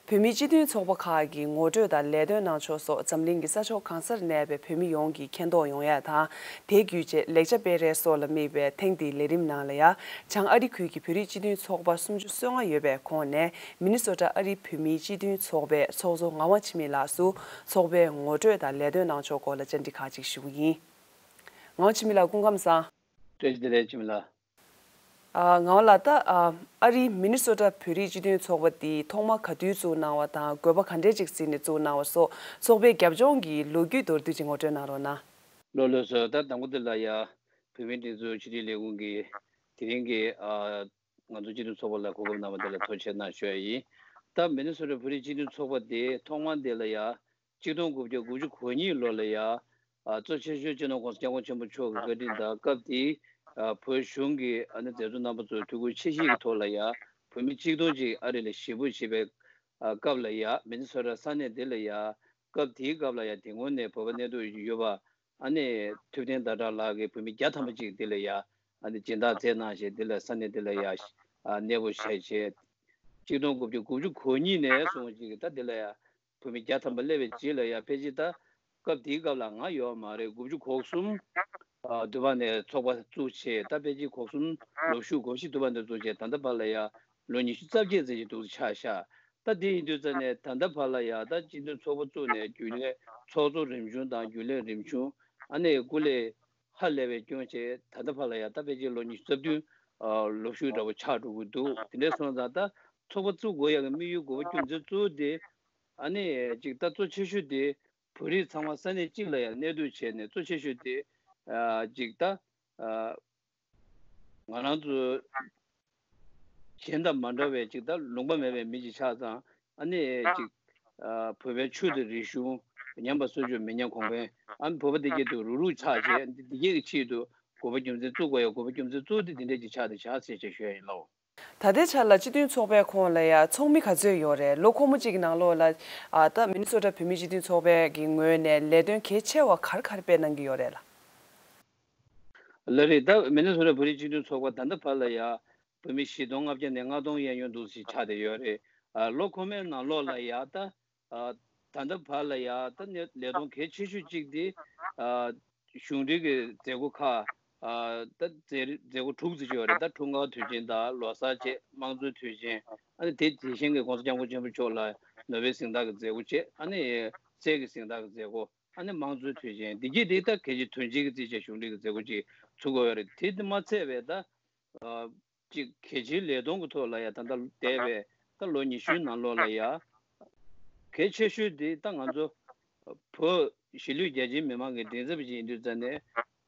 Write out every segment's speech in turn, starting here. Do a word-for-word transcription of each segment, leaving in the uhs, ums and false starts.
བོད་མིའི་སྤྱི་མཐུན་ཚོགས་པ་ཁག་གི་ངོ་སྤྲོད་དང་ལས་དོན་གནང་ཕྱོགས་སོགས་འཛམ་གླིང་གི་ས་ཕྱོགས་གང་སར་གནས་པའི་བོད་མི་ཡོངས་ཀྱིས་མཁྱེན་རྟོགས་ཡོང་ཡ་དང་། དེ་བརྒྱུད་བྱས་ལེགས་ཆ་སྤེལ་རེས་སོགས་ལ་དམིགས་པའི་ཐེངས་འདིའི་ལས་རིམ་ནང་ལ་ཡ། བྱང་ཨ་རི་ཁུལ་གྱི་བོད་རིགས་སྤྱི་མཐུན་ཚོགས་པ་སུམ་ཅུ་སོ་ལྔ་ཡོད་པའི་ཁོངས་ནས། མི་ནི་སོ་ཊ་ཨ་རིའི་བོད་མིའི་སྤྱི་མཐུན་ཚོགས་པའི་ཚོགས་གཙོ་ངག་དབང་འཆི་མེད་ལགས་སུ་ཚོགས་པའི་ངོ་སྤྲོད་དང་ལས་དོན་གནང་ཕྱོགས་སྐོར་ལ་བཅར་འདྲི་ཁག་ཅིག་ཞུ་གི་ཡིན། ངག་དབང་འཆི་མེད་ལགས་སྐུ་ཁམས་བཟང་། བཀྲ་ཤིས་བདེ་ལེགས་འཆི་མེད་ལགས། ཨ། ངག་དབང་ལགས། ད་ཨ་ཨ་རིའི་མི་ནི་སོ་ཊ་བོད་རིགས་སྤྱི་མཐུན་ཚོགས་པ་འདི་ཐོག་མ་ག་དུས་བཙུགས་གནང་བ་དང་དགོས་པ་ག་འདྲས་ཅིག་གཟིགས་ནས་བཙུགས་གནང་བ་སོགས་ཚོགས་པའི་རྒྱབ་ལྗོངས་ཀྱི་ལོ་རྒྱུས་མདོར་བསྡུས་ཅིག་ངོ་སྤྲོད་གནང་རོགས་གནང་། ལགས་ལགས་སོ། ད་དང་པོ་འདི་ལ་ཡ་བོད་མིའི་སྒྲིག་འཛུགས་ཕྱི་དྲིལ་ལས་ཁུངས་ཀྱི་དེ་རིང་གི་ཨ་ང་ཚོ་སྤྱི་མཐུན་ཚོགས་པ་ལ་གོ་སྐབས་གནང་བ་དེ་ལ་ཐུགས་རྗེ་ཆེ་གནང་ཞུ་ཡ་ཡིན། ད་མི་ནི་སོ་ཊ་བོད་རིགས་སྤྱི་མཐུན་ཚོགས་པ་དེ་ཐོག་མ་དེ་ལ་ཡ། གཅིག་སྟོང་དགུ་བརྒྱ་དགུ་བཅུ་གོ་གཉིས་ལོ་ལ་ཡ། ཨ། གཙོ་ཆེ་ཤོས་སྤྱི་ནོར་༸གོང་ས་༸སྐྱབས་མགོན་ཆེན་པོ་མཆོག་གི་བཀའ་དྲིན་དང་། སྐབས་དེའི་ཨ་བོད་གཞུང་གི་ཨ་ནི་མཛད་གཙོ་རྣམ་པ་ཚོའི་ཐུགས་ཁུར་ཆེ་བཞེས་ཀྱི་ཐོག་ལ་ཡ། བོད་མི་གཅིག་སྟོང་ཅིག་ཨ་རི་ལ་ཞི་རྒོལ་བྱེད་པའི་ཨ་སྐབས་ལ་ཡ། མི་ནི་སོ་ཊ་ས་གནས་དེ་ལ་ཡ། སྐབས་དེའི་སྐབས་ལ་ཡ་དེ་སྔོན་ནས་བོད་པ་གནས་སྡོད་ཡོད་པ། ཨ་ནི་ཐུབ་བསྟན་ཟླ་གྲགས་ལགས་ཀྱིས་བོད་མི་བརྒྱ་ཐམ་པ་ཅིག་དེ་ལ་ཡ། ཨ་ནི་སྦྱིན་བདག་མཛད་གནང་བྱས། དེ་ལ་ས་གནས་དེ་ལ་ཡ་ཨ་གནས་སྤོ་བྱས་བྱས། གཅིག་སྟོང་དགུ་བརྒྱ་དགུ་བཅུ་གོ་གཉིས་ནས་བཟུང་ཅིག་ད་དེ་ལ་ཡ། བོད་མི་བརྒྱ་ཐམ་པ་སླེབས་པའི་རྗེས་ལ་ཡ། ཕལ་ཆེར་ད་སྐབས་དེའི་སྐབས་ལ་ང་ཡོད་མ་རེད། དགུ་བཅུ་གོ་གསུམ་ཨ་དུས་བ་ནས་ཚོགས་པ་བཙུགས་བྱས། ད་ཕལ་ཆེར་གོ་གསུམ་ལོ་གཞུག་གོ་བཞི་དུས་བ་ནས་བཙུགས་བྱས། ད་ལྟ་བར་ལ་ཡ་ལོ་ཉི་ཤུ་རྩ་བརྒྱད་ཙམ་ཞིག་འདུག་ཆགས་ཤག་ད་དེ་ཡིན་དུས་ཙ་ནས་ད་ལྟ་བར་ལ་ཡ། ད་སྤྱི་མཐུན་ཚོགས་པ་བཙུགས་ནས་རྒྱུན་ལས་ཚོགས་གཙོ་རིམ་བྱུང་དང་རྒྱུན་ལས་རིམ་བྱུང་། ཨ་ནི་སྐུ་ལས་ཧ་ལས་པའི་སྐྱོན་བྱས། ད་ལྟ་བར་ལ་ཡ་ད་ཕལ་ཆེར་ལོ་ཉི་ཤུ་རྩ་བདུན་ཨ་ལོ་གཞུག་འདྲ་བོ་ཆགས་འགྲོ་གི་འདུག་དེ་འདྲ་སོང་ཙང་ད་ཚོགས་པ་བཙུགས་དགོས་ཡག་གི་དམིགས་ཡུལ། དགོས་པ་རྒྱུ་མཚན་གཙོ་བོ་དེ། ཨ་ནི་ཅིག་ད་གཙོ་ཆེ་ཤོས་དེ་བོད་རིགས་ཚང་མ་ས་གནས་གཅིག་ལ་ཡང་གནས་སྡོད་བྱས་ནས། གཙོ་ཆེ་ཤོས་དེ་ཨ་ཅིག་ད་ཨ་ང་རང་ཚོ་གཞན་དང་མ་འདྲ་བའི་ཅིག་ད་ལུང་པ་མེད་པའི་མི་ཅིག་ཆགས་ཙང་། ཨ་ནི་ཅིག་ཨ་བོད་པའི་ཆོས་དང་རིག་གཞུང་། ཉམས་པ་སྲོལ་ཆོས་མི་ཉམས་གོང་འཕེལ། ཨ་ནི་བོད་པ་དེ་གྱད་དུ་རུག་རུག་ཆགས་བྱས། འདི་གྱད་ཀྱི་ཆེད་དུ་དགོས་པ་རྒྱུ་མཚན་བཙུགས་དགོས་ཡ། དགོས་པ་རྒྱུ་མཚན་གཙོ་བོ་དེ་འདི་འདྲ་ཅིག་ཆགས་ཏེ་བཞག་ཟེར་བྱས་ཞུ་ཡ་ཡིན་ལགས། ད་ལྟའི་ཆར་ལ་སྤྱི་མཐུན་ཚོགས་པའི་ཁོངས་ལ་ཡ་ཚོགས་མི་ག་ཚོད་ཡོད་རེད། ལོ་འཁོར་མོ་གཅིག་གི་ནང་ལོགས་ལ་ཨ་ད་མི་ནི་སོ་ཊ་བོད་མིའི་སྤྱི་མཐུན་ཚོགས་པའི་གི་ངོས་ནས་ལས་དོན་གལ་ཆེ་བ་ག་རེ་ག་རེ་སྤེལ་གནང་གི་ཡོད་རེད་ལགས། ལགས་རེད། ད་མི་ནི་སོ་ཊ་བོད་རིགས་སྤྱི་མཐུན་ཚོགས་པ་ད་ལྟ་བར་ལ་ཡ་བོད་མི་བཞི་སྟོང་ལྔ་བརྒྱ་ནས་ལྔ་སྟོང་གཡས་གཡོན་འདུག་ཅིག་ཆགས་བསྡད་ཡོད་རེད། ཨ་ལོ་འཁོར་མོའི་ནང་ལོགས་ལ་ཡ་ད། ཨ་ད་ལྟ་བར་ལ་ཡ་ད་ནི་ལས་དོན་གལ་ཆེ་ཤོས་གཅིག་དེ། ཨ་གཞུང་འབྲེལ་གྱི་མཛད་སྒོ་ཁག་ཨ་ད་མཛད་མཛད་སྒོ་དྲུག་ཙམ་ཅིག་ཡོད་རེད། ད་འཁྲུངས་སྐར་དུས་ཆེན་དང་། ལོ་གསར་བྱས། དམངས་གཙོའི་དུས་ཆེན། ཨ་ནི་དེ་དེ་བཞིན་གྱི་༸གོང་ས་༸སྐྱབས་མགོན་ཆེན་པོ་མཆོག་ལ་ནོ་བེལ་གཟེངས་རྟགས་ཀྱི་མཛད་སྒོ་བྱས། ཨ་ནི་སྲས་ཀྱི་གཟེངས་རྟགས་ཀྱི་མཛད་སྒོ། ཨ་ནི་དམངས་གཙོའི་དུས་ཆེན། འདི་གྱད་དེ་ད་གལ་ཆེ་དོན་ཆེན་གྱི་རྩིས་བྱས་གཞུང་འབྲེལ་གྱི་མཛད་སྒོ་ཅིག་ཚུགས་ཀྱི་ཡོད་རེད། དེ་མ་ཚད་པའི་ད་ཨ་ཅིག་གལ་ཆེའི་ལས་དོན་གྱི་ཐོག་ལ་ཡ། ད་ལྟ་འདས་པའི་ད་ལོ་ཉི་ཤུའི་ནང་ལོགས་ལ་ཡ། གལ་ཆེ་ཤོས་དེ་ད་ང་ཚོ་བོད་གཞིས་ལུས་རྒྱ་ཆེའི་མི་མང་གི་མགྲིན་ཚབ་ཅིག་ཡིན་དུས་ཙ་ནས།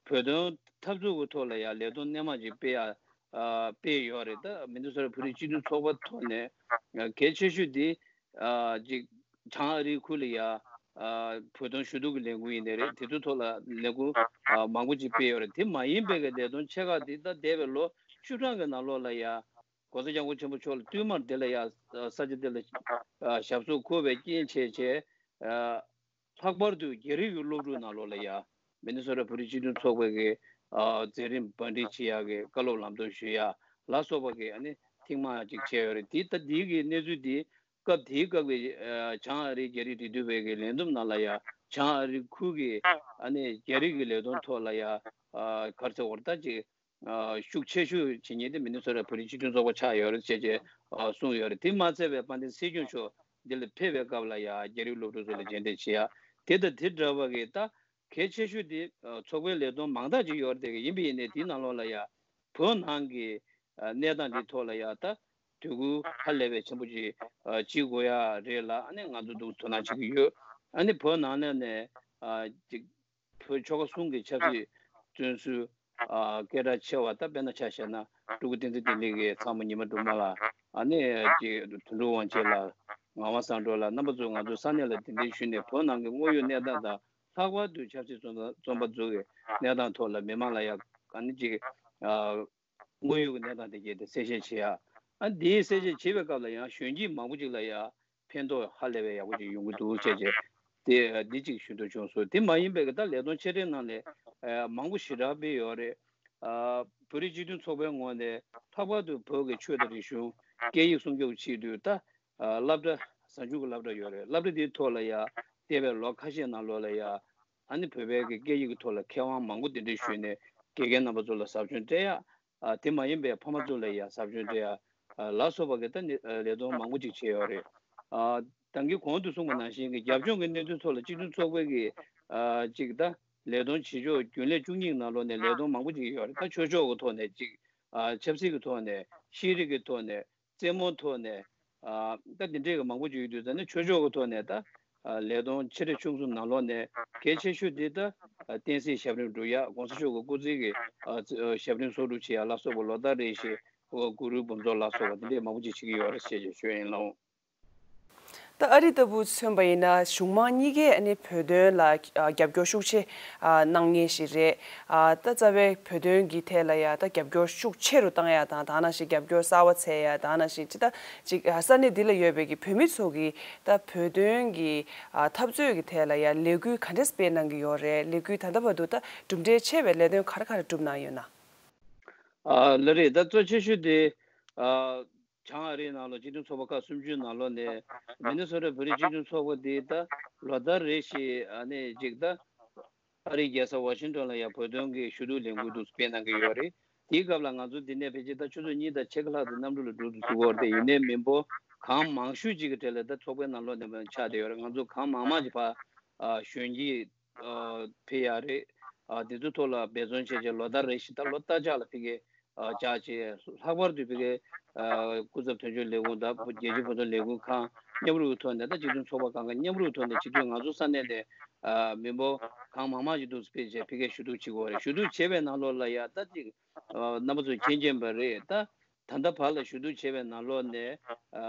བོད་དོན་འཐབ་རྩོད་ཀྱི་ཐོག་ལ་ཡ་ལས་དོན་སྣེ་མང་ཅིག་སྤེལ་ཡ་ཨ་སྤེལ་ཡོད་རེད། ད་མི་ནི་སོ་ཊ་བོད་རིགས་སྤྱི་མཐུན་ཚོགས་པ་ཐོག་ནས་གལ་ཆེ་ཤོས་དེ་ཨ་ཅིག་བྱང་ཨ་རིའི་ཁུལ་ལ་ཡ་ཨ་བོད་དོན་ཞུ་གཏུག་གི་ལས་འགུལ་ཡིན་ནའི་རེད། དེ་ཚོའི་ཐོག་ལ་ལས་འགུལ་ཨ་མང་པོ་ཅིག་སྤེལ་ཡོད་རེད། དེ་མ་ཡིན་པའི་གི་ལས་དོན་ཆེ་ཁག་དེ་ད་འདས་པའི་ལོ་བཅུ་གྲངས་ཀྱི་ནང་ལོགས་ལ་ཡ། ༸གོང་ས་༸སྐྱབས་མགོན་ཆེན་པོ་མཆོག་ལ་བསྟུད་མར་དེ་ལ་ཡ་ས་ཆ་དེ་ལ་ཨ་ཞབས་སོར་འཁོད་པའི་རྐྱེན་བྱས་བྱས། ཨ་ལྷག་པར་དུ་རྒྱ་རིགས་ཀྱི་སློབ་ཕྲུག་ནང་ལོགས་ལ་ཡ་མི་ནི་སོ་ཊ་བོད་རིགས་སྤྱི་མཐུན་ཚོགས་པའི་གི་ཨ་མཛད་རིམ་བང་སྒྲིག་བྱེད་ཡག་གི་བཀའ་སློབ་ལམ་སྟོན་ཞུ་ཡ་ལ་སོགས་པ་གི་ཨ་ནི་ཐེངས་མང་ཅིག་བྱས་ཡོད་རེད། དེ་ད་དེའི་གི་གནས་ཚུལ་དེ་སྐབས་དེའི་སྐབས་ཀྱི་ཨ་བྱང་ཨ་རིའི་རྒྱ་རིགས་འབྲེལ་མཐུད་པའི་གི་ལས་བསྡོམས་ནང་ལ་ཡ། བྱང་ཨ་རི་ཁུལ་གྱི་ཨ་ནི་རྒྱ་རིགས་ཀྱི་ལས་དོན་ཐོག་ལ་ཡ་ཨ་ག་རེ་ཟེར་དགོས་རེད། ད་ཅིག་ཨ་ཤུགས་ཆེ་ཤོས་བྱེད་མཁན་དེ་མི་ནི་སོ་ཊ་བོད་རིགས་སྤྱི་མཐུན་ཚོགས་པ་ཆགས་ཡོད་རེད་ཅེས་ཅེས་ཨ་གསུངས་ཡོད་རེད། དེ་མ་ཚད་པའི་དཔལ་ལྡན་སྲིད་སྐྱོང་མཆོག་འདི་ལ་ཕེབས་པའི་སྐབས་ལ་ཡ་རྒྱ་རིགས་སློབ་ཕྲུག་ཚོ་ལ་མཇལ་འཕྲད་བྱེད་ཡ། དེ་དང་དེ་འདྲ་བ་གི་ད་གལ་ཆེ་ཤོས་དེ་ཨ་ཚོགས་པའི་ལས་དོན་མང་དག་ཅིག་ཡོད་རེད། དེ་གི་ཡིན་པ་ཡིན་ནའི་དེའི་ནང་ལོགས་ལ་ཡ་བོད་ནང་གི་ཨ་གནས་སྟངས་འདིའི་ཐོག་ལ་ཡ་ད་དོ་ཁུར་ཧ་ལས་པའི་ཆེན་པོ་ཅིག་ཨ་བྱེད་དགོས་ཡ་རེད་ལ། ཨ་ནི་ང་ཚོ་འདུག་དོ་སྣང་བྱེད་ཀྱི་ཡོད། ཨ་ནི་བོད་ནང་ལ་ནས་ཨ་ཅིག་བོད་ཆོལ་ཁ་གསུམ་གྱི་ཆབ་སྲིད་བཙོན་ཟུར་ཨ་སྐད་གྲགས་ཆེ་བ། ད་དཔེར་ན་ཆ་བཞག་ན་སྤྲུལ་སྐུ་བསྟན་འཛིན་བདེ་ལེགས་ཀྱི་ཚ་མོ་ཉི་མ་སྒྲོལ་མ་ལགས། ཨ་ནི་ཅིག་དོན་གྲུབ་དབང་ཆེན་ལགས། ངག་དབང་བསམ་གྲུབ་ལགས། རྣམ་པ་ཚོས་ང་ཚོའི་ས་གནས་ལ་གདན་འདྲེན་ཞུས་ནས་བོད་ནང་གི་དངོས་ཡོད་གནས་སྟངས་དང་། ལྷག་པར་དུ་ཆབ་སྲིད་བཙོན་བཙོན་པ་ཚོ་གི་གནས་སྟངས་ཐོག་ལ་མི་མང་ལ་ཡ་ཨ་ནི་ཅིག་ཨ་དངོས་ཡོད་ཀྱི་གནས་སྟངས་དེ་གྱད་དེ་གསལ་བཤད་བྱེད་ཡ། ཨ་འདིའི་གསལ་བཤད་བྱེད་པའི་སྐབས་ལ་ཡང་གཞོན་སྐྱེས་མང་པོ་ཅིག་ལ་ཡ་ཕན་ཐོགས་ཧ་ལས་པའི་ཡག་པོ་ཅིག་ཡོང་གི་འདུག་ཅེས་བྱས་ཏེ་འདི་གཅིག་ཞུ་འདོད་བྱུང་སོང་། དེ་མ་ཡིན་པའི་གི་ད་ལས་དོན་ཆེ་གྲས་ནང་ལས་ཨ་མང་པོ་ཞེ་དྲག་སྤེལ་ཡོད་རེད། ཨ་བོད་རིགས་སྤྱི་མཐུན་ཚོགས་པའི་ངོས་ནས་ལྷག་པར་དུ་བོད་ཀྱི་ཆོས་དང་རིག་གཞུང་སྐད་ཡིག་སྲུང་སྐྱོབ་ཆེད་དུ་ད་ཨ་སློབ་གྲྭ་ གཟའ་མཇུག་གི་སློབ་གྲྭ་ཡོད་རེད། སློབ་གྲྭ་དེའི་ཐོག་ལ་ཡ་འདས་པའི་ལོ་ཁ་ཤས་ནང་ལོགས་ལ་ཡ་ཨ་ནི་བོད་པའི་གི་སྐད་ཡིག་གི་ཐོག་ལ་མཁས་དབང་མང་པོ་གདན་འདྲེན་ཞུས་ནས་དགེ་རྒན་རྣམ་པ་ཚོ་ལ་ཟབ་སྦྱོང་སྤྲད་ཡ། ཨ་དེ་མ་ཡིན་པའི་ཕ་མ་ཚོ་ལ་ཡ་ཟབ་སྦྱོང་སྤྲད་ཡ། ཨ་ལ་སོགས་པ་གི་ད་ནི་ཨ་ལས་དོན་མང་པོ་ཅིག་བྱས་ཡོད་རེད། ཨ་ད་གིན་གོང་དུ་གསུངས་པ་ནང་བཞིན་གྱི་རྒྱབ་ལྗོངས་ཀྱི་གནད་དོན་ཐོག་ལ་སྤྱི་མཐུན་ཚོགས་པའི་གི་ཨ་ཅིག་ད་ལས་དོན་བྱེད་ཕྱོགས་རྒྱུན་ལས་བཅུ་གཉིས་ནང་ལོགས་ནས་ལས་དོན་མང་པོ་ཅིག་ཡོད་རེད། ད་ཆོས་ཕྱོགས་ཀྱི་ཐོག་ནས་ཅིག་ཨ་ཆབ་སྲིད་ཀྱི་ཐོག་ནས་ཤེས་རིག་གི་ཐོག་ནས་རྩེད་མོའི་ཐོག་ནས་ཨ་ད་འདི་འདྲའི་གི་མང་པོ་ཅིག་ཡོད་དུས་ད་ནི་ཆོས་ཕྱོགས་ཀྱི་ཐོག་ནས་ད་ཨ་ལས་དོན་ཆེ་འབྲིང་ཆུང་གསུམ་ནང་ལོགས་ནས་གལ་ཆེ་ཤོས་འདི་ད་ཨ་བསྟན་སྲིད་ཞབས་རིམ་སྒྲུབ་ཡ། གོང་ས་མཆོག་གི་སྐུ་ཚེ་གི་ཨ་ཨ་ཞབས་རིམ་གསོག་སྒྲུབ་བྱེད་ཡ་ལ་སོགས་པ་ལོ་ལྟར་རེ་བཞིན་ཨོ་གུ་རུའི་འབུམ་ཚོགས་ལ་སོགས་པ་འདི་འདྲའི་མང་པོ་ཅིག་བྱེད་ཀྱི་ཡོད་རེད་ཅེས་ཞུ་ཡ་ཡིན་ལགས། ད་ཨ་རི་ལྟ་བུ་མཚོན་པ་ཡིན་ན་གཞུང་མང་གཉིས་ཀས་ཨ་ནི་བོད་དོན་ལ་ཨ་རྒྱབ་སྐྱོར་ཤུགས་ཆེ་ཨ་གནང་མཁན་ཞིག་རེད། ཨ་ད་རྩ་བའི་བོད་དོན་གྱི་ཐད་ལ་ཡ་ད་རྒྱབ་སྐྱོར་ཤུགས་ཆེ་རུ་བཏང་ཡ་དང་། ད་ནང་བཞིན་རྒྱབ་སྐྱོར་གསར་བ་འཚོལ་ཡ། ད་ནང་བཞིན་ཅི་ད་ཅིག་ཨ་ས་གནས་འདི་ལ་ཡོད་པའི་གི་བོད་མི་ཚོ་གི་ད་བོད་དོན་གྱི་ཨ་འཐབ་རྩོད་ཀྱི་ཐད་ལ་ཡ་ལས་འགུལ་ག་འདྲས་སྤེལ་གནང་གི་ཡོད་རེད། ལས་འགུལ་ད་ལྟ་བར་དུ་ད་གྲུབ་འབྲས་ཆེ་བའི་ལས་དོན་ག་རེ་ག་རེ་བསྒྲུབས་གནང་ཡོད་ན། ཨ་ལགས་རེད། ད་གཙོ་ཆེ་ཤོས་དེ་ཨ་བྱང་ཨ་རིའི་ནང་ལོགས་སྤྱི་མཐུན་ཚོགས་པ་ཁག་སུམ་ཅུའི་ནང་ལོགས་ནས་མི་ནི་སོ་ཊ་བོད་རིགས་སྤྱི་མཐུན་ཚོགས་པ་དེ་ད་ལོ་ལྟར་རེ་བཞིན་ཨ་ནི་ཅིག་ད་ཨ་རིའི་རྒྱལ་ས་ཝ་ཤིང་ཊོན་ལ་ཡང་བོད་དོན་གྱི་ཞུ་གཏུག་ལས་འགུལ་དུ་སྤེལ་གནང་གི་ཡོད་རེད། དེའི་སྐབས་ལ་ང་ཚོ་འདི་ནས་ཕལ་ཆེར་ད་ཆུ་ཚོད་གཉིས་དང་ཕྱེད་ཀ་ལྷག་ཏུ་གནམ་གྲུ་ལ་འགྲོ་དུ་བཅུག་གི་ཡོད་རེད་དེ། ཡིན་ནའི་མི་འབོར་གང་མང་ཤོས་ཅིག་གི་གྲས་ལ་ད་ཚོགས་པའི་ནང་ལོགས་ནས་མར་ཆགས་བསྡད་ཡོད་རེད། ང་ཚོ་གང་མང་མང་ཅིག་ཕར་ཨ་གཞོན་སྐྱེས་ཨ་ཕེབས་ཡག་རེད། ཨ་དེ་ཚོའི་ཐོག་ལ་འབད་བརྩོན་བྱས་བྱས་ལོ་ལྟར་རེ་བཞིན་ད་ལོ་ལྟར་ལྕགས་ལ་ཕ་གིར་ཨ་བཅར་བྱས། ལྷག་པར་དུ་ཕ་གིར་ཨ་སྐུ་ཚབ་དོན་གཅོད་ལས་ཁུངས་དང་རྒྱལ་སྤྱིའི་བོད་དོན་ལས་ཁུངས་ཁང་མཉམ་རུབ་ཀྱི་ཐོག་ནས་ད་སྤྱི་མཐུན་ཚོགས་པ་ཁག་ཁག་མཉམ་རུབ་ཀྱི་ཐོག་ནས་སྤྱི་མཐུན་ང་ཚོ་ས་གནས་ནས་ཨ་མི་འབོར་གང་མང་མང་ཞིག་འདུག་སེ་ཕེབས་བྱས་ཕ་གིར་ཞུ་གཏུག་བྱེད་ཀྱི་ཡོད་རེད། ཞུ་གཏུག་བྱས་པའི་ནང་ལོགས་ལ་ཡ་ད་ཅིག་ཨ་རྣམ་པ་ཚོས་མཁྱེན་མཁྱེན་པ་རེད། ད་ད་ལྟ་བར་ལ་ཞུ་གཏུག་བྱས་པའི་ནང་ལོགས་ནས་ཨ་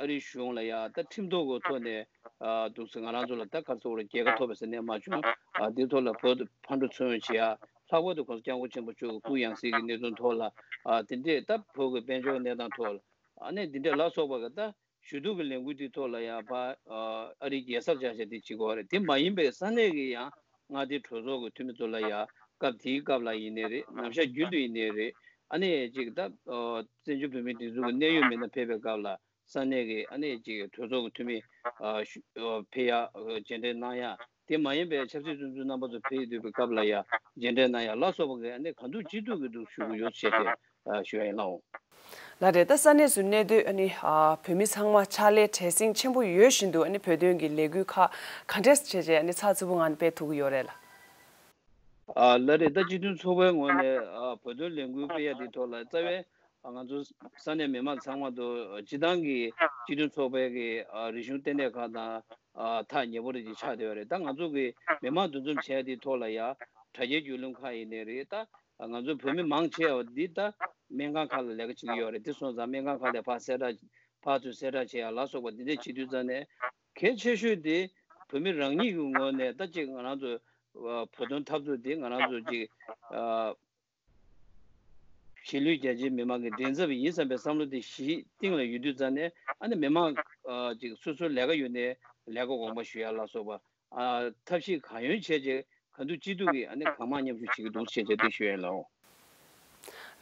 ཨ་རིའི་གཞུང་ལ་ཡ་ད་ཁྲིམས་ཐོག་གི་ཐོག་ནས་ཨ་འདུག་སེ་ང་རང་ཚོ་ལ་ད་ག་རེ་ཟེར་དགོས་རེད། རྒྱལ་ཁ་ཐོབ་པ་ཟེར་ནས་མ་བྱུང་། ཨ་དེའི་ཐོག་ལ་བོད་དུ་ཕར་འགྲོ་ཚུར་འོང་བྱེད་ཡ། ལྷག་པར་དུ་༸གོང་ས་༸སྐྱབས་མགོན་ཆེན་པོ་མཆོག་གི་སྐུ་ཡང་སྲིད་ཀྱི་གནས་ཚུལ་ཐོག་ལ་ཨ་དེ་འདྲས་ད་བོད་ཀྱི་དཔལ་འབྱོར་གནས་སྟངས་ཐོག་ལ་ཨ་ནི་དེ་འདྲས་ལ་སོགས་པ་གི་ད་ཞུ་གཏུག་གི་ལས་འགུལ་དེའི་ཐོག་ལ་ཡང་ཕར་ཨ་ཨ་རིའི་རྒྱལ་སར་བཅར་བྱས་དེ་བྱེད་ཀྱི་ཡོད་རེད། དེ་མ་ཡིན་པའི་ས་གནས་ཀྱི་ཡང་མངའ་སྡེའི་གྲོས་ཚོགས་ཀྱི་འཐུས་མི་ཚོ་ལ་ཡང་སྐབས་དེའི་སྐབས་ལ་ཡིན་ནའི་རེད། ནམ་ཞག་རྒྱུན་དུ་ཡིན་ནའི་རེད། ཨ་ནི་ཅིག་ད་ཨ་བཙན་བྱོལ་བོད་མིའི་སྒྲིག་འཛུགས་ཀྱི་གནད་ཡོད་མི་སྣ་ཕེབས་པའི་སྐབས་ལ་ས་གནས་ཀྱི་ཨ་ནི་ཅིག་གྲོས་ཚོགས་ཀྱི་འཐུས་མི་ཨ་ཞུ་ཨ་ཕེབས་ཡ། ཨ་མཇལ་འཕྲད་གནང་ཡ། དེ་མ་ཡིན་པའི་ཆབ་སྲིད་བཙོན་ཟུར་རྣམ་པ་ཚོ་ཕེབས་ཡོང་དུས་ཀྱི་སྐབས་ལ་ཡ་མཇལ་འཕྲད་གནང་ཡ་ལ་སོགས་པ་གི་ཨ་ནི་གང་ཐུབ་ཅི་ཐུབ་ཀྱི་འདུག་ཞུ་གི་ཡོད་ཅེས་ཏེ་ཨ་ཞུ་ཡ་ཡིན་ལགས། ལགས་རེད། ད་ས་གནས་སུ་གནས་སྡོད་ཨ་ནི་ཨ་བོད་མི་ཚང་མ་ཕྱག་ལས་བྲེལ་ཟིང་ཆེན་པོ་ཡོད་བཞིན་དུ་ཨ་ནི་བོད་དོན་གྱི་ལས་འགུལ་ཁག་ག་འདྲས་བྱས་བྱས་ཨ་ནི་ཚགས་ཚུད་པོ་ངང་ནས་སྤེལ་ཐུབ་ཀྱི་ཡོད་རེད་ལགས། ཨ་ལགས་རེད། ད་སྤྱི་མཐུན་ཚོགས་པའི་ངོས་ནས་ཨ་བོད་དོན་ལས་འགུལ་སྤེལ་ཡ་དེའི་ཐོག་ལ་རྩ་བའི་ཨ་ང་ཚོ་ས་གནས་མི་མང་ཚང་མ་དང་སྤྱིར་བཏང་གི་སྤྱི་མཐུན་ཚོགས་པའི་གི་ཨ་རིག་གཞུང་ལྟེ་གནས་ཁག་དང་ཨ་ཐག་ཉེ་པོ་རེ་ཅིག་ཆགས་བསྡད་ཡོད་རེད། ད་ང་ཚོ་གི་མི་མང་འདུ་འཛོམས་བྱས་དེའི་ཐོག་ལ་ཡ་དྲ་རྒྱའི་བརྒྱུད་ལམ་ཁག་ཡིན་ནའི་རེད། ད་ང་ཚོ་བོད་མི་མང་ཆེ་བ་འདི་ད་སྨན་ཁང་ཁག་ལ་ལས་ཀ་བྱེད་ཀྱི་ཡོད་རེད། དེ་སོང་ཙང་སྨན་ཁང་ཁག་ལ་ཕར་གསལ་བསྒྲགས་ཕར་ཚུར་གསལ་བསྒྲགས་བྱེད་ཡ་ལ་སོགས་པ་འདི་འདྲས་བྱེད་དུས་ཙང་ནས་གལ་ཆེ་ཤོས་དེ་བོད་མི་རང་ཉིད་ཀྱི་ངོས་ནས་ད་ཅིག་ང་རང་ཚོ་ཨ་བོད་དོན་འཐབ་རྩོད་དེ་ང་རང་ཚོ་ཅིག་ཨ་གཞིས་ལུས་རྒྱ་ཆེའི་མི་མང་གི་མགྲིན་ཚབ་ཡིན་བསམ་པའི་བསམ་བློ་དེ་གཞི་རྟིང་ལ་ཡོད་དུས་ཙང་ནས་ཨ་ནི་མི་མང་ཨ་ཅིག་སོ་སོའི་ལས་ཀ་ཡོད་ནའི་ལས་ཀ་དགོངས་པ་ཞུ་ཡ་ལ་སོགས་པ་ཨ་ཐབས་ཤེས་གང་ཡོང་བྱས་རྗེས་གང་ཐུབ་ཅི་ཐུབ་ཀྱིས་ཨ་ནི་གང་མང་མཉམ་ཞུགས་བྱེད་ཀྱི་འདུག་ཅེས་བྱས་ཏེ་ཞུ་ཡ་ཡིན་ལགས།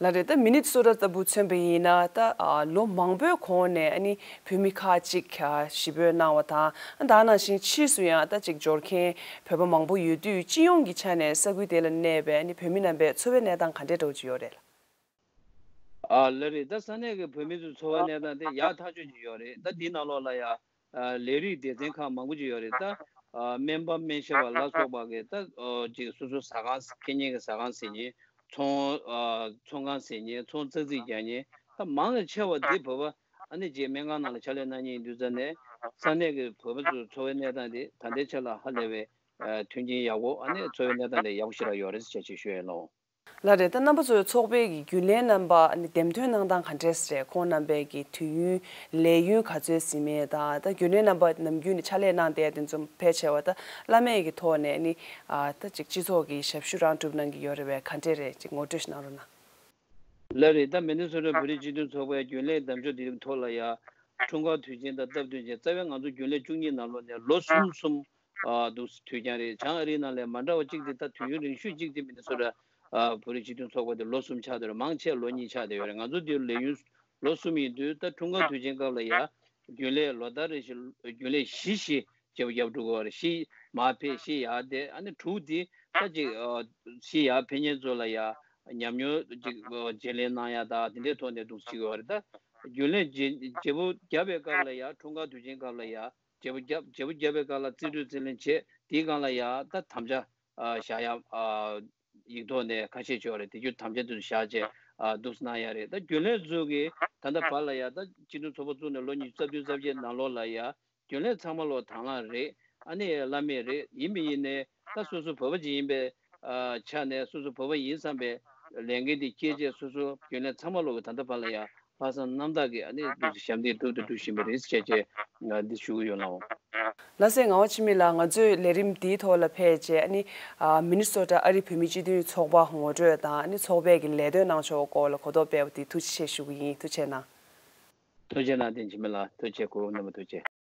ལགས་རེད། ད་མི་ནི་སོ་ཊ་ལྟ་བུ་མཚོན་པ་ཡིན་ན་ད་ཨ་ལོ་མང་པོའི་གོང་ནས་ཨ་ནི་བོད་མི་ཁག་ཅིག་ཨ་ཞི་རྒོལ་གནང་བ་དང་། ད་ནང་བཞིན་ཕྱིས་སུ་ཡང་ད་ཅིག་འབྱོར་མཁན་བོད་པ་མང་པོ་ཡོད་དུས་སྤྱི་ཡོངས་ཀྱི་ཆ་ནས་ས་ཁུལ་དེ་ལ་གནས་པའི་ཨ་ནི་བོད་མི་རྣམ་པའི་འཚོ་བའི་གནས་སྟངས་ག་འདྲས་འདྲ་བོ་ཅིག་ཡོད་རེད་ལགས། ཨ་ལགས་རེད། ད་ས་གནས་ཀྱི་བོད་མི་ཚོའི་འཚོ་བའི་གནས་སྟངས་དེ་ཡག་ཐག་ཆོད་ཅིག་ཡོད་རེད། ད་འདིའི་ནང་ལོགས་ལ་ཡ་ཨ་ལས་རིགས་སྡེ་ཚན་ཁག་མང་པོ་ཅིག་ཡོད་རེད། ད་ཨ་སྨན་པ་སྨན་ཞབས་པ་ལ་སོགས་པ་གི་ད་ཨ་ཅིག་སོ་སོ་ཟ་ཁང་ཁེ་ཉིན་གྱི་ཟ་ཁང་ཟེར་མཁན། ཚོང་ཨ་ཚོང་ཁང་ཟེར་མཁན། ཚོང་ཙག་ཙིག་རྒྱག་མཁན། ད་མང་ཆེ་བ་འདི་བོད་པ་ཨ་ནི་རྗེས་སྨན་ཁང་ནང་ལ་ཕྱག་ལས་གནང་མཁན་ཡིན་དུས་ཙང་ནས་ས་གནས་ཀྱི་བོད་པ་ཚོའི་འཚོ་བའི་གནས་སྟངས་དེ་ད་ལྟའི་ཆ་ལ་ཧ་ལས་པའི་ཨ་མཐུན་རྐྱེན་ཡག་པོ། ཨ་ནི་འཚོ་བའི་གནས་སྟངས་དེ་ཡག་པོ་ཞེ་དྲག་ཡོད་རེད་ཟེར་བྱས་ཞུ་ཡ་ཡིན་ལགས། ལགས་རེད། ད་རྣམ་པ་ཚོའི་ཚོགས་པའི་གི་རྒྱུན་ལས་རྣམ་པ་ནི་འདེམས་ཐོན་གནང་སྟངས་ག་འདྲས་རེད། ཁོང་རྣམ་པའི་གི་དུས་ཡུན་ལས་ཡུན་ག་ཚོད་ཟིན་མིན་དང་། ད་རྒྱུན་ལས་རྣམ་པ་ནམ་རྒྱུན་ནས་ཕྱག་ལས་གནང་བསྡད་དེ་ཚོ་ཕལ་ཆེ་བ་ད་བླ་མེད་ཀྱི་ཐོག་ནས་ནི་ཨ་ད་ཅིག་སྤྱི་ཚོགས་ཀྱི་ཞབས་ཞུ་རང་སྒྲུབ་གནང་གི་ཡོད་རེད་པས། ག་འདྲས་རེད། ཅིག་ངོ་སྤྲོད་ཞིག་གནང་རོགས་གནང་། ལགས་རེད། ད་མི་ནི་སོ་ཊ་བོད་རིགས་སྤྱི་མཐུན་ཚོགས་པའི་རྒྱུན་ལས་གདམ་ཕྱོགས་འདིའི་ཐོག་ལ་ཡ་འཁྲུངས་སྐར་དུས་ཆེན་དང་སྟབས་བསྟུན་བྱས་རྩ་བའི་ང་ཚོ་རྒྱུན་ལས་བཅུ་གཉིས་ནང་ལོགས་ནས་ལོ་གསུམ་གསུམ་ཨ་འདུག་དུས་རྒྱུན་རེད། བྱང་ཨ་རིའི་ནང་ལས་མ་འདྲ་བ་གཅིག་དེ་ད་དུས་ཡུན་རིང་ཤོས་གཅིག་དེ་མི་ནི་སོ་ཊ་ཨ་བོད་རིགས་སྤྱི་མཐུན་ཚོགས་པ་དེ་ལོ་གསུམ་ཆགས་བསྡད་རེད། མང་ཆེ་ལོ་གཉིས་ཆགས་བསྡད་ཡོད་རེད། ང་ཚོ་འདིར་ལས་ཡུན་ལོ་གསུམ་ཡིན་དུས་ད་འཁྲུངས་སྐར་དུས་ཆེན་སྐབས་ལ་ཡ་ རྒྱུན་ལས་ལོ་ལྟར་རེ་བཞིན་རྒྱུན་ལས་བཞི་བཞི་བརྗེ་པོ་བརྒྱབ་འགྲོ་དགོས་པ་རེད། བཞི་མར་ཕེབས་བཞི་ཡར་བསྡད། ཨ་ནི་དྲུག་དེ་ད་ཅིག་ཨ་བཞི་ཡར་ཕེབས་མཁན་ཚོ་ལ་ཡ་ཉམས་མྱོང་ཅིག་ཨ་བརྗེ་ལེན་གནང་ཡ་དང་དེ་འདྲའི་ཐོག་ནས་འདུག་སེ་བྱེད་དགོས་པ་རེད། ད་རྒྱུན་ལས་བརྗེ་བརྗེ་པོ་བརྒྱབ་པའི་སྐབས་ལ་ཡ་འཁྲུངས་སྐར་དུས་ཆེན་སྐབས་ལ་ཡ་བརྗེ་པོ་བརྒྱབ་བརྗེ་པོ་བརྒྱབ་པའི་སྐབས་ལ་རྩིས་སྤྲོད་རྩིས་ལེན་བྱས། དེའི་སྒང་ལ་ཡ་ད་དམ་བཅའ་ཨ་བཞག་ཡ་ཨ་ཡིག་ཐོག་ནས་ཁ་ཤས་ཡོད་རེད། དེ་རྒྱུ་དམ་བཅའ་དེ་ཚོ་བཞག་བྱས་ཨ་འདུག་སེ་གནང་ཡ་རེད། ད་རྒྱུན་ལས་ཚོ་གིས་ད་ལྟ་བར་ལ་ཡ་ད་སྤྱི་འཐུས་ཚོགས་པ་བཙུགས་ནས་ལོ་ཉི་ཤུ་རྩ་བདུན་རྩ་བརྒྱད་ནང་ལོགས་ལ་ཡ་རྒྱུན་ལས་ཚང་མ་ལོ་དང་བླངས་རེད། ཨ་ནི་བླ་མེད་རེད། ཡིན་མི་ཡིན་ནའི་ད་སོ་སོ་བོད་པ་ཅིག་ཡིན་པའི་ཨ་ཆ་ནས་སོ་སོ་བོད་པ་ཡིན་བསམ་པའི་ལས་འགན་དེ་འཁྱེར་བྱས་སོ་སོ་རྒྱུན་ལས་ཚང་མ་ལོ་གིས་ད་ལྟ་བར་ལ་ཡ་ལྷག་བསམ་རྣམ་དག་གིས་ཨ་ནི་འདུག་སེ་ཞབས་འདེགས་སྒྲུབ་དང་སྒྲུབ་བཞིན་པ་རེད་ཅེས་བྱས་ང་འདི་ཞུ་གི་ཡོད་ལགས། ལགས་སེ། ངག་དབང་འཆི་མེད་ལགས། ང་ཚོས་ལས་རིམ་འདིའི་ཐོག་ལ་ཕེབས་བྱས་ཨ་ནི་ཨ་མི་ནི་སོ་ཊ་ཨ་རིའི་བོད་མིའི་སྤྱི་མཐུན་ཚོགས་པ་ངོ་སྤྲོད་དང་ཨ་ནི་ཚོགས་པའི་གི་ལས་དོན་གནང་ཕྱོགས་སྐོར་ལ་གོ་རྟོགས་སྤེལ་བ་དེ་ཐུགས་རྗེ་ཆེ་ཞུ་གི་ཡིན། ཐུགས་རྗེ་གནང་། ཐུགས་རྗེ་གནང་། བསྟན་འཆི་མེད་ལགས་ཐུགས་རྗེ་ཆེ། གོ་སྐབས་གནང་བ་ཐུགས་རྗེ་ཆེ།